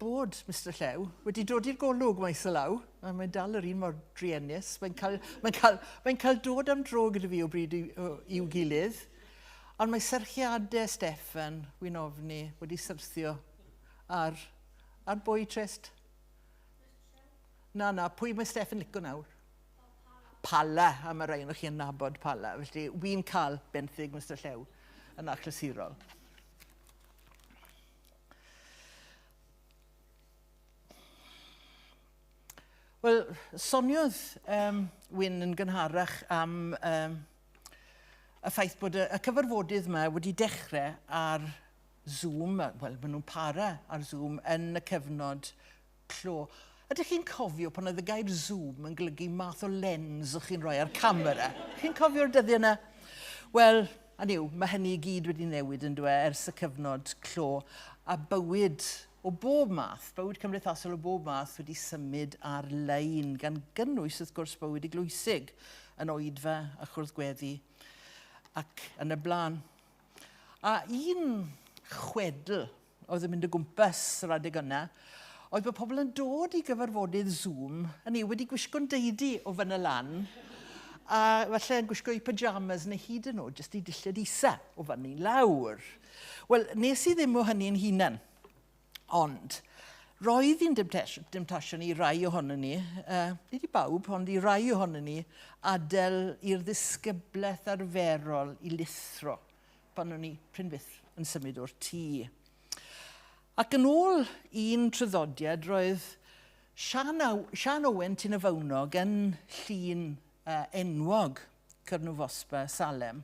S2: bod Mr Llew wedi dod i'r golwg maes o law, a mae'n dal yr un mor druenus. Mae'n cael, mae'n cael, mae'n cael dod am dro gyda fi o bryd i'w gilydd. Ond mae serchiadau Steffan, wy'n ofni, wedi syrthio ar, ar bwy trist. Na, na, pwy mae Steffan licio nawr? Pala, a mae rhai o'n chi'n nabod Pala. Felly, wy'n cael benthyg Mr Llew yn achlysurol. Wel, soniodd Wyn yn gynharach am y ffaith bod y cyfarfodydd yma wedi dechrau ar Zoom, wel, maen nhw'n para ar Zoom yn y cyfnod clo. Ydych chi'n cofio pan oedd y gair Zoom yn golygu math o lens o'ch chi'n rhoi ar camera? Chi'n cofio'r dyddiau yna? Wel, hynny yw, mae hynny i gyd wedi newid yn dwe ers y cyfnod clo, a bywyd o bob math, bywyd cymdeithasol o bob math wedi symud ar-lein, gan gynnwys wrth gwrs bywyd eglwysig yn oedfa a chwrdd gweddi ac yn y blaen. A un chwedl oedd yn mynd o gwmpas yr adeg yna, oedd bod pobl yn dod i gyfarfodydd Zoom, hynny yw, wedi gwisgo'n deidi o fyny lan, a falle yn gwisgo eu pyjamas neu hyd yn oed jyst eu dillad isa o fyny lawr. Wel, nes i ddim o hynny'n hunan, ond roedd hi'n demtasiwn i rai ohonon ni, nid i bawb, ond i rai ohonon ni, adael i'r ddisgyblaeth arferol i lithro pan o'n i prin fyth yn symud o'r tŷ. Ac yn ôl un traddodiad, roedd Sian, Sian Owen Tyn y Fawnog yn llun enwog Cyrnwfosba Salem.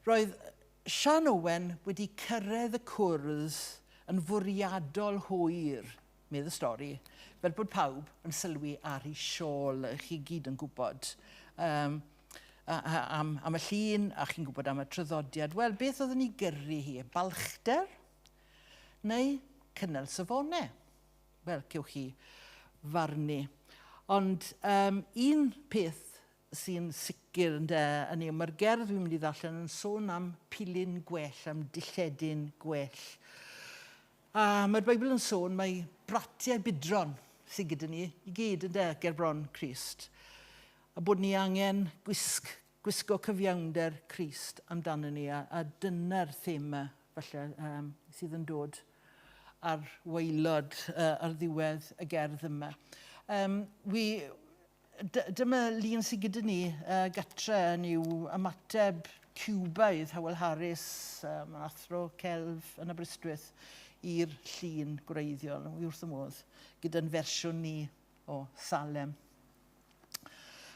S2: Roedd Sian Owen wedi cyrraedd y cwrdd yn fwriadol hwyr, medd y stori, fel bod pawb yn sylwi ar ei siôl, chi gyd yn gwybod um, am, am y llun, a chi'n gwybod am y traddodiad. Wel, beth oedd yn ei gyrru hi? Balchder? Neu cynnal safonau? Wel, cewch chi farnu. Ond um, un peth sy'n sicr ynde, yn yw, mae'r gerdd dwi'n mynd i ddarllen yn sôn am pilyn gwell, am dilledyn gwell. A mae'r Beibl yn sôn mae bratiau budron sydd gyda ni i gyd ynde, ger bron Crist. A bod ni angen gwisg, gwisgo cyfiawnder Crist amdano ni, a, a dyna'r thema falle um, sydd yn dod ar waelod uh, ar ddiwedd y gerdd yma. Um, wi, dyma lun sydd gyda ni uh, gatre yn yw ymateb Cubaidd Howell Harris, um, athro celf yn Aberystwyth, i'r llun gwreiddiol. Wi wrth y modd, gyda'n fersiwn ni o Salem.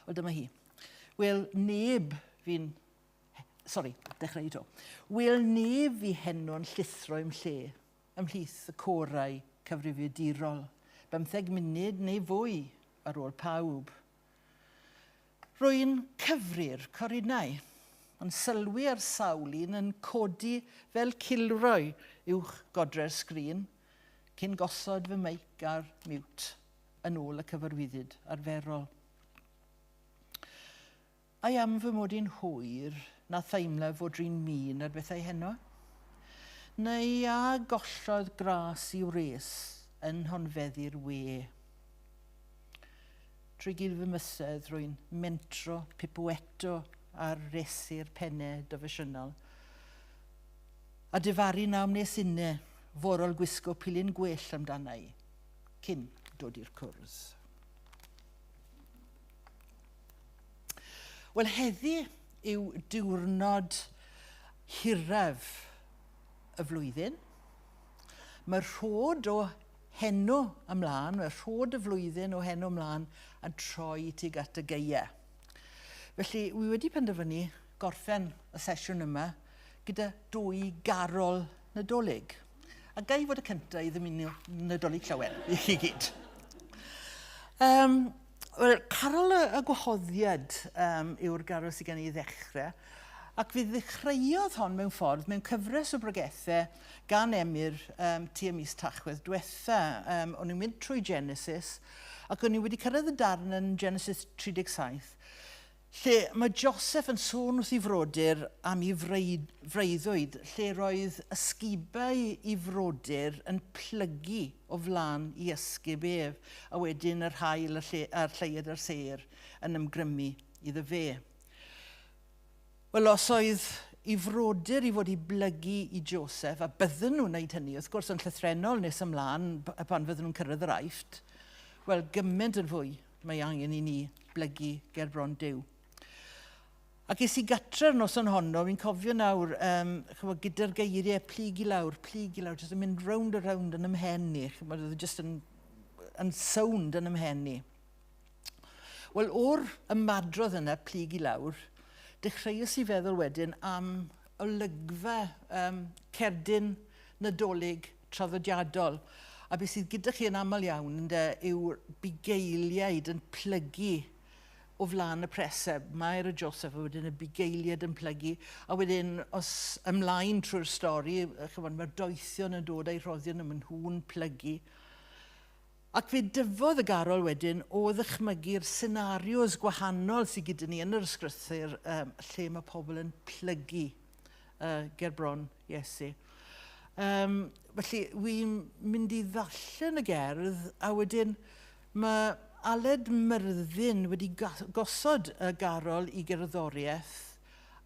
S2: Wel, dyma hi. Wel, neb fi'n Sori, dechrau to. Wel neb fi heno'n llithro i'm lle, ymhlith y corau cyfrifiadurol, 15 munud neu fwy ar ôl pawb. Rwy'n cyfri'r corinau, yn sylwi ar sawl un yn codi fel cilroi uwch godre'r sgrin, cyn gosod fy meic ar mute yn ôl y cyfarwyddyd arferol. Ai am fy mod i'n hwyr na theimlaf fod rhin min ar bethau heno? Neu a gollodd gras i wres yn nhonfeddi'r we? Trwy gil fy mysedd rwy'n mentro pipueto ar resu'r pennau dyfysiynol. A difaru na wnes inne forol gwisgo pilyn gwell amdana i, cyn dod i'r cwrdd. Wel, heddi yw diwrnod hiraf y flwyddyn. Mae rhod o heno ymlaen, mae rhod y flwyddyn o heno ymlaen yn troi tuag at y gaea. Felly, wi wedi penderfynu gorffen y sesiwn yma gyda dwy garol Nadolig. A ga i fod y cyntaf i ddymuno Nadolig Llawen i chi gyd. Um, Wel, carol y, y gwahoddiad um, yw'r garol sydd gen i ddechrau. Ac fe ddechreuodd hon mewn ffordd mewn cyfres o bregethau gan Emyr um, tua mis Tachwedd diwetha. Um, o'n i'n mynd trwy Genesis ac o'n i wedi cyrraedd y darn yn Genesis 37 lle mae Joseph yn sôn wrth ei frodyr am ei freuddwyd, lle roedd ysgubau i frodyr yn plygu o flaen i ysgub ef, a wedyn yr haul a'r lleuad a'r sêr yn ymgrymu iddo fe. Wel, os oedd i frodyr i fod i blygu i Joseph, a bydden nhw'n wneud hynny, wrth gwrs, yn llythrennol nes ymlaen pan fydden nhw'n cyrraedd yr Aifft, wel, gymaint yn fwy mae angen i ni blygu ger bron Duw. Ac es i gatre'r noson honno, fi'n cofio nawr, um, chymod, gyda'r geiriau plyg i lawr, plyg i lawr, jyst yn mynd rownd a rownd yn ymhen ni, chymod, oedd e jyst yn, yn sownd yn ymhen ni. Wel, o'r ymadrodd yna, plyg i lawr, dechreuais i feddwl wedyn am olygfa um, cerdyn Nadolig traddodiadol. A beth sydd gyda chi yn aml iawn ynde, yw'r bugeiliaid yn plygu o flaen y preseb. Mair a Joseph a wedyn y bugeiliaid yn plygu. A wedyn, os ymlaen trwy'r stori, chymod, mae'r doethion yn dod a'i rhoddion a maen nhw'n plygu. Ac fe dyfodd y garol wedyn o ddychmygu'r senarios gwahanol sydd gyda ni yn yr ysgrythur um, lle mae pobl yn plygu uh, ger bron Iesu. Um, felly, wy'n mynd i ddarllen y gerdd, a wedyn mae Aled Myrddin wedi gosod y garol i gerddoriaeth,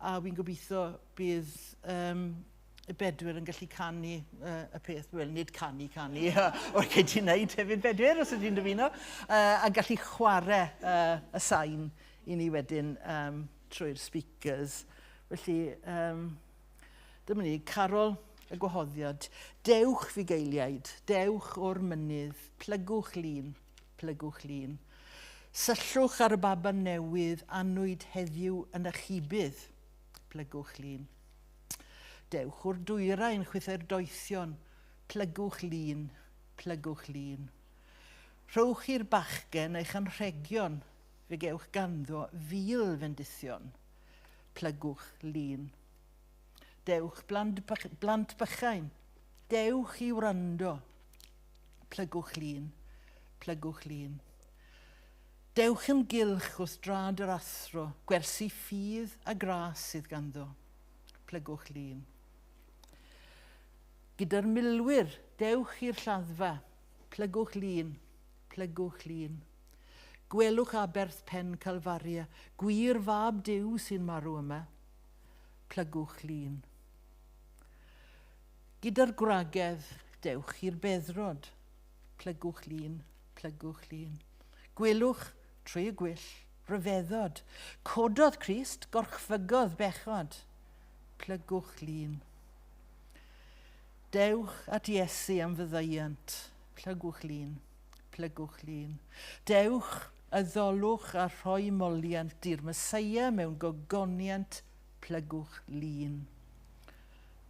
S2: a wy'n gobeithio bydd um, y bedwyr yn gallu canu uh, y peth, wel nid canu, canu, o'r cei ti'n neud hefyd bedwyr os ydyn dymuno, uh, a gallu chwarae uh, y sain i ni wedyn um, trwy'r speakers. Felly, um, dyma ni, Carol y gwahoddiad. Dewch fugeiliaid, dewch o'r mynydd, plygwch lun, plygwch lun. Syllwch ar y baban newydd anwyd heddiw yn achubydd, plygwch lun. Dewch o'r dwyrain chwythau'r doethion, plygwch lun, plygwch lun. Rhowch i'r bachgen eich anrhegion, fe gewch ganddo fil fendithion, plygwch lun. Dewch blant, blant bychain, dewch i wrando, plygwch lun, plygwch lun. Dewch yn gylch wrth drad yr athro, gwersi ffydd a gras sydd ganddo. Plygwch lun. Gyda'r milwyr, dewch i'r lladdfa, plygwch lun, plygwch lun. Gwelwch aberth pen Calfaria, gwir fab Duw sy'n marw yma. Plygwch lun. Gyda'r gwragedd, dewch i'r beddrod. Plygwch lun, plygwch lun. Gwelwch trwy y gwyll, rhyfeddod. Cododd Crist, gorchfygodd bechod. Plygwch lun. Dewch at Iesu am fyddaiant. Plygwch lun, plygwch lun. Dewch, addolwch a rhoi moliant i'r Meseia mewn gogoniant, plygwch lun.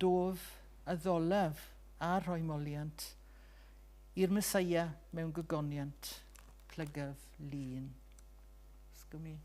S2: Dof, addolaf a rhoi moliant i'r Meseia mewn gogoniant, plygaf lun. Sgwn i.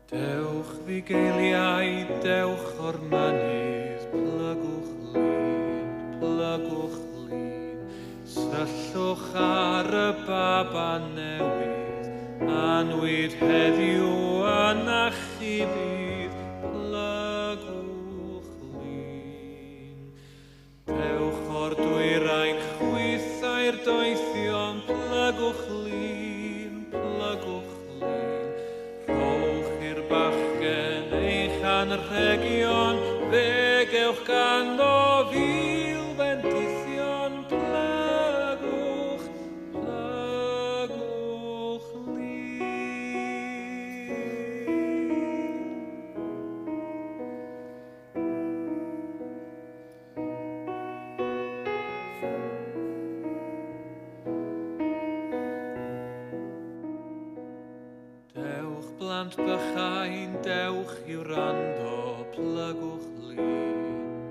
S3: Dewch fugeiliaid, dewch o'r mynydd, plygwch lun, plygwch lun. Syllwch ar y baban newydd, anwyd heddiw yn achubydd, plygwch lun. Dewch o'r dwyrain chwythau'r doethion, plygwch lun, plygwch lun. Rhowch i'r bachgen eich anrhegion, fe gewch ganddo fil fendithion, plygwch, plygwch lun. Dewch blant bychain, dewch i wrando, plygwch lun,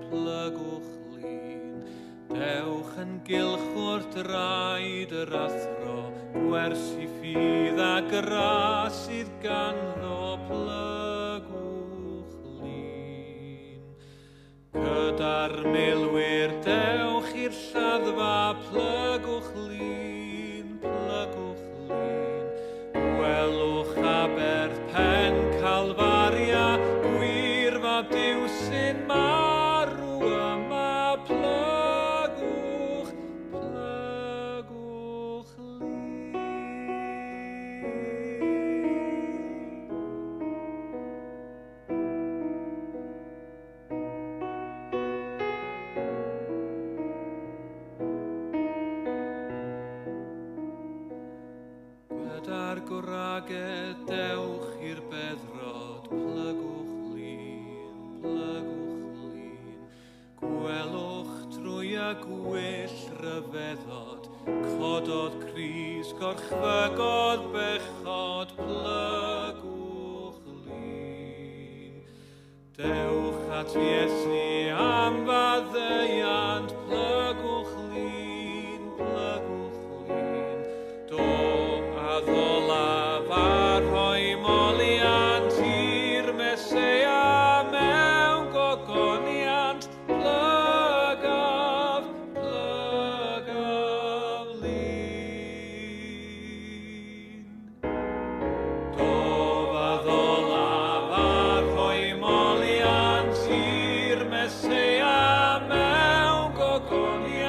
S3: plygwch lun. Dewch yn gylch o'r draed yr athro, gwersi ffydd a gras sydd ganddo, plygwch lun. Gyda'r milwyr dewch i'r lladdfa, plygwch lun, plygwch lun. Gwelwch aberth pen Calfaria, gwir fab Duw sy'n marw yma, plygwch, plygwch lun. Gyda'r gwragedd dewch i'r beddrod, plygwch lun, plygwch lun. Gwelwch trwy y gwyll ryfeddod, cododd Crist, gorchfygodd bechod, plygwch lun. Dewch at Iesu am faddeuant, plygwch lun, plygwch lun. Do addolaf a rhoi moliant i'r Meseia mewn gogoniant, plygaf, plygaf lun. Dof addolaf a rhoi moliant i'r Meseia mewn gogoniant,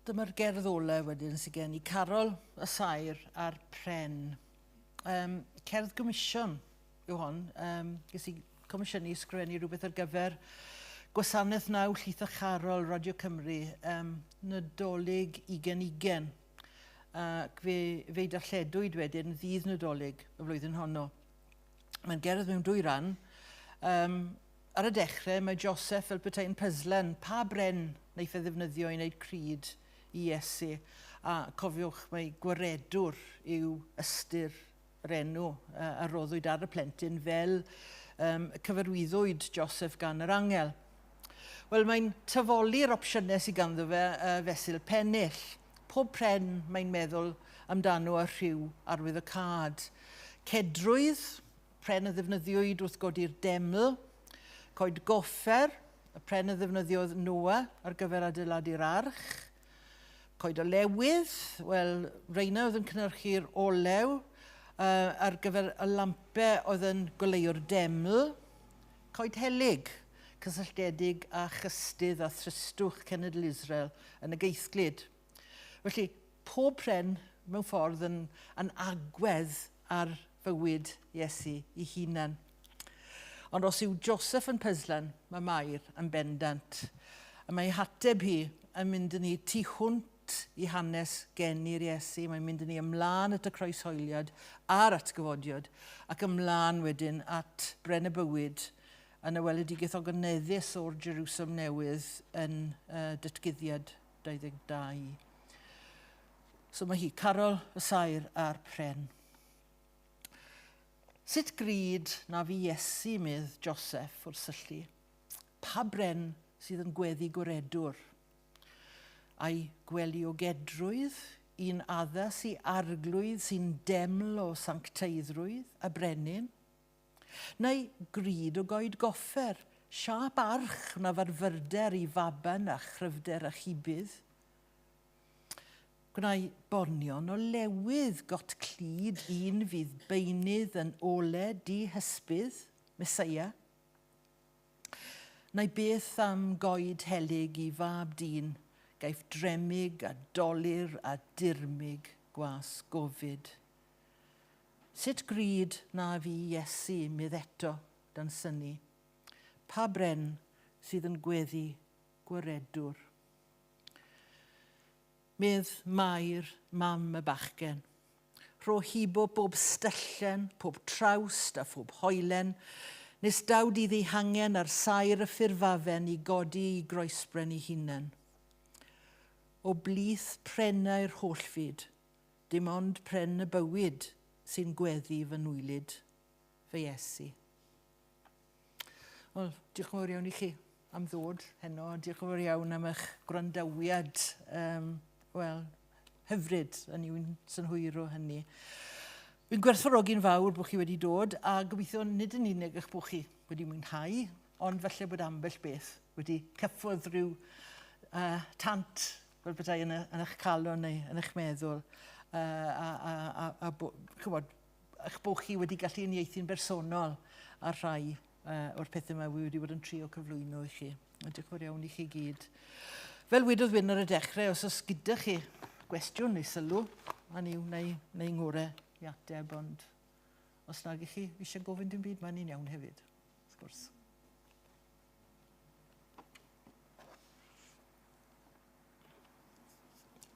S2: Dyma'r gerdd ola wedyn sydd gen i, Carol, y Saer a'r Pren. Cerdd gomisiwn yw hon. Ges i comisiynu ysgrifennu rhywbeth ar gyfer Gwasanaeth 9 Llith a Charol Radio Cymru, Nadolig 2020. Ac fe'i darlledwyd wedyn ddydd Nadolig y flwyddyn honno. Mae'n gerdd mewn dwy ran. Ar y dechrau, mae Joseph fel petai'n pyzlen, pa bren wnaeth e ddefnyddio i wneud crud i Iesu? A cofiwch, mae gwaredwr yw ystyr yr enw a roddwyd ar y plentyn fel cyfarwyddwyd Joseph gan yr angel. Wel, mae'n tafoli'r opsiynau sydd ganddo fe fesul pennill. Pob pren mae'n meddwl amdano a rhyw arwyddocâd. Cedrwydd, pren a ddefnyddiwyd wrth godi'r deml. Coed goffer, y pren a ddefnyddiodd Noah ar gyfer adeiladu'r arch. Coed olewydd, wel, reina oedd yn cynhyrchu'r olew ar gyfer y lampau oedd yn goleuo'r deml. Coed helyg, cysylltiedig â chystudd a thristwch cenedl Israel yn y geithglyd. Felly, pob pren mewn ffordd yn agwedd ar fywyd Iesu ei hunan. Ond os yw Joseph yn pyzlan, mae Mair yn bendant. A mae ei hateb hi yn mynd yn ni tu hwnt i hanes geni'r Iesu. Mae'n mynd yn ni ymlaen at y croeshoeliad a'r atgyfodiad ac ymlaen wedyn at bren y bywyd yn y weledigaeth ogoneddus o'r Jerusalem newydd yn Datguddiad 22. So mae hi, Carol, y Saer a'r Pren. Sut gryd na fi Iesu, medd Joseph wrth syllu? Pa bren sydd yn gweddu gwaredwr? A'i gwely o gedrwydd, un addas i arglwydd sy'n deml o sancteiddrwydd a brenin? Neu gryd o goed goffer, siâp arch na farfyrder i faban a chryfder a chibydd? Gwnai bonion o lewydd got clyd un fydd beunydd yn ole dihysbydd, Meseia. Neu beth am goed helyg i fab dyn, gaiff dremig a dolur a dirmyg gwas gofid. Sut gryd na fi Iesu mydd eto dan synnu? Pa bren sydd yn gweddu gwaredwr? Medd Mair, mam y bachgen. Rho hibo bob styllen, pob trawst a phob hoelen, nes daw di ddihangen ar saer y ffurfafen i godi i groesbren ei hunan. O blith prennau'r holl fyd, dim ond pren y bywyd sy'n gweddu fy nwylyd, fy Iesu. Wel, diolch yn fawr iawn i chi am ddod heno. Diolch yn fawr iawn am eich gwrandawiad. Wel, hyfryd, yn yw'n synhwyro hynny. Fi'n gwerthfawrogi'n fawr bod chi wedi dod, a gobeithio nid yn unig eich bod chi wedi mwynhau, ond falle bod ambell beth wedi cyffwrdd rhyw tant fel petai yn eich calon neu yn eich meddwl, a chybod, eich bod chi wedi gallu uniaethu'n bersonol ar rhai o'r pethau yma wi wedi bod yn trio cyflwyno i chi. Diolch yn fawr iawn i chi gyd. Fel wedodd Wyn ar y dechrau, os oes gyda chi gwestiwn neu sylw, a ni neu ngorau i ateb, ond os nag ych chi eisiau gofyn dim byd, mae'n ni'n iawn hefyd, wrth gwrs.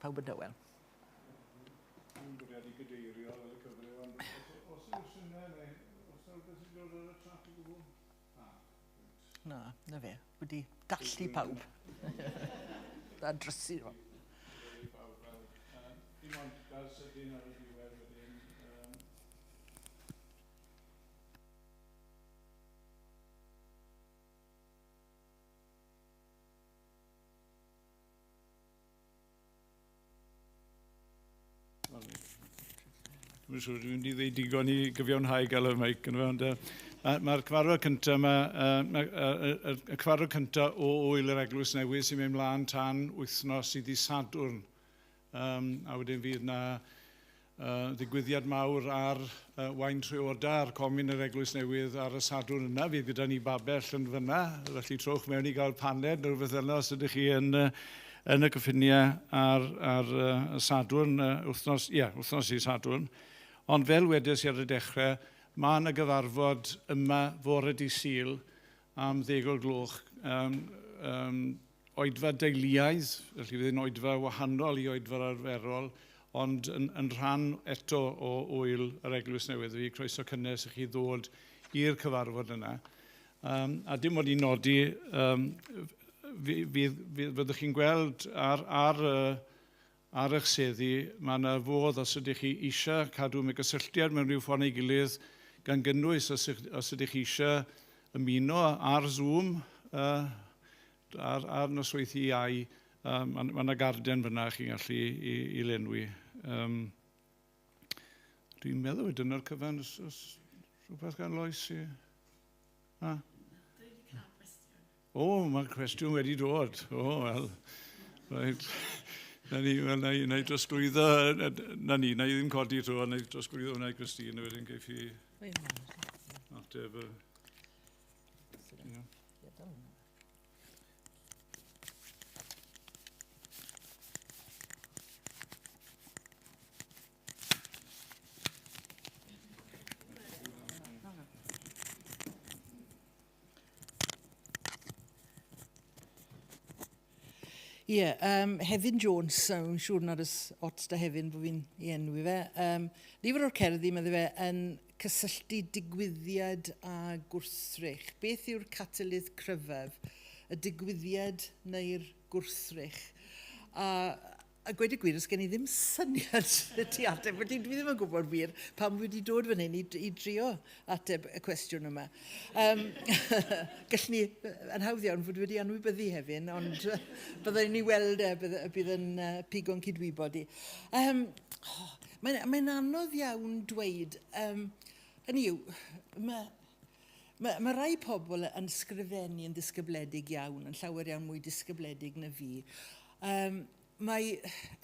S2: Pawb yn dawel.
S1: Dwi'n bwriadu gadeirio fel y cyfryw, ond os yw syniad neu os yw rhywbeth sy'n dod ar y chat o gwbl? Na.
S2: Na, na fe. Wedi dallu pawb. A drysu fo.
S1: Dim ond gael sydyn ar y diwedd wedyn. Dwi'n siŵr dwi'n mynd i ddweud digon i gyfiawnhau gael y meic yn fe, ond mae'r cyfarfod cyntaf yma, y cyfarfod cyntaf o Ŵyl yr Eglwys Newydd sy'n mynd mlaen tan wythnos i ddydd Sadwrn. A wedyn fydd na ddigwyddiad mawr ar Waun Treoda, ar Comin yr Eglwys Newydd ar y Sadwrn yna. Fydd gyda ni babell yn fyna, felly trowch mewn i gael paned neu rhywbeth yna os ydych chi yn yn y cyffiniau ar, ar y Sadwrn, wythnos, ie, wythnos i Sadwrn. Ond fel wedes i ar y dechrau, mae yna gyfarfod yma fore di Sul am 10 o'r gloch. Um, um, oedfa deuluaidd, felly fydd yn oedfa wahanol i oedfa'r arferol, ond yn, yn rhan eto o wyl yr Eglwys Newydd. Fi croeso cynnes i chi ddod i'r cyfarfod yna. Um, a dim ond i nodi, um, fyddwch chi'n gweld ar, ar, ar eich seddi, mae yna fodd os ydych chi eisiau cadw mewn gysylltiad mewn rhyw ffordd neu gilydd, gan gynnwys os, os ydych chi eisiau ymuno ar Zoom, uh, ar, ar nosweithiau iau, um, mae yna ma garden fyna chi'n gallu i, i lenwi. Um, dwi'n meddwl dyna'r cyfan, os, os rhywbeth gan Lois i... Ha? O, mae'r cwestiwn wedi dod. O, wel, reit. Na ni, wel, na i, na i drosglwyddo, na ni, na i ddim codi to, na i drosglwyddo hwnna i Christine, a wedyn geiff i ateb. Yeah.
S2: Ie, yeah, um, Hefin Jones, yn siŵr nad oes ots da Hefin bod fi'n ei enwi fe. Um, nifer o'r cerddi, medde fe, yn cysylltu digwyddiad a gwrthrych. Beth yw'r catalydd cryfaf? Y digwyddiad neu'r gwrthrych? A a gweud y gwir, os gen i ddim syniad y ti ateb, felly dwi ddim yn gwybod wir pam wedi dod fan hyn i, i drio ateb y cwestiwn yma. Um, gallwn ni, yn hawdd iawn, fod wedi anwybyddu hefyd, ond byddwn ni weld e, bydd, bydd yn uh, pigo'n cydwybod i. Um, oh, Mae'n mae anodd iawn dweud, um, hynny yw, mae, mae, mae rai pobl yn sgrifennu yn ddisgybledig iawn, yn llawer iawn mwy disgybledig na fi. Um, mae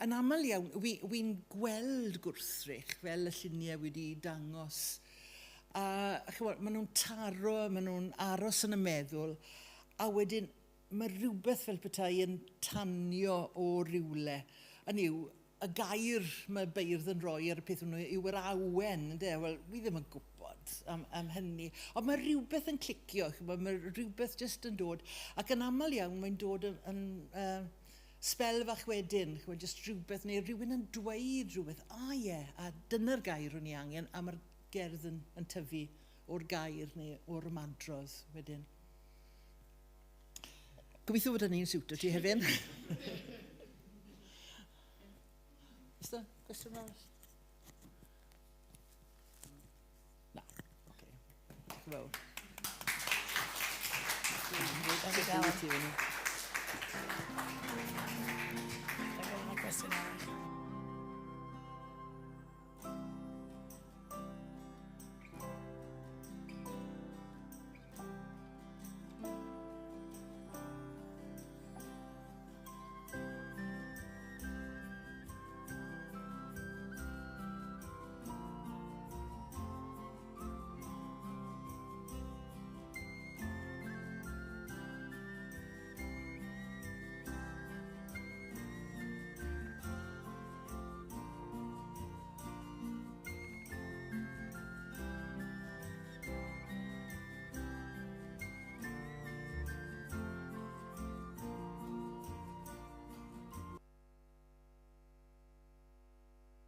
S2: yn aml iawn, wi'n wi gweld gwrthrych fel y lluniau wedi dangos. A chymod, maen nhw'n taro, maen nhw'n aros yn y meddwl, a wedyn mae rhywbeth fel petai yn tanio o rywle. Hynny yw, y gair mae beirdd yn rhoi ar y peth hwnnw yw yr awen, ynde? Wel, wi ddim yn gwybod am, am hynny. Ond mae rhywbeth yn clicio, chimod, mae rhywbeth jyst yn dod. Ac yn aml iawn, mae'n dod yn, yn uh, sbel fach wedyn, chimod, jyst rhywbeth, neu rhywun yn dweud rhywbeth, a ie, yeah, a dyna'r gair o'n i angen, a mae'r gerdd yn, yn tyfu o'r gair neu o'r ymadrodd wedyn. Gobeithio fod hynny'n siwtio ti hefyd. Is there gwestiwn arall? Na. Oce. Diolch yn fawr. Diolch yn fawr.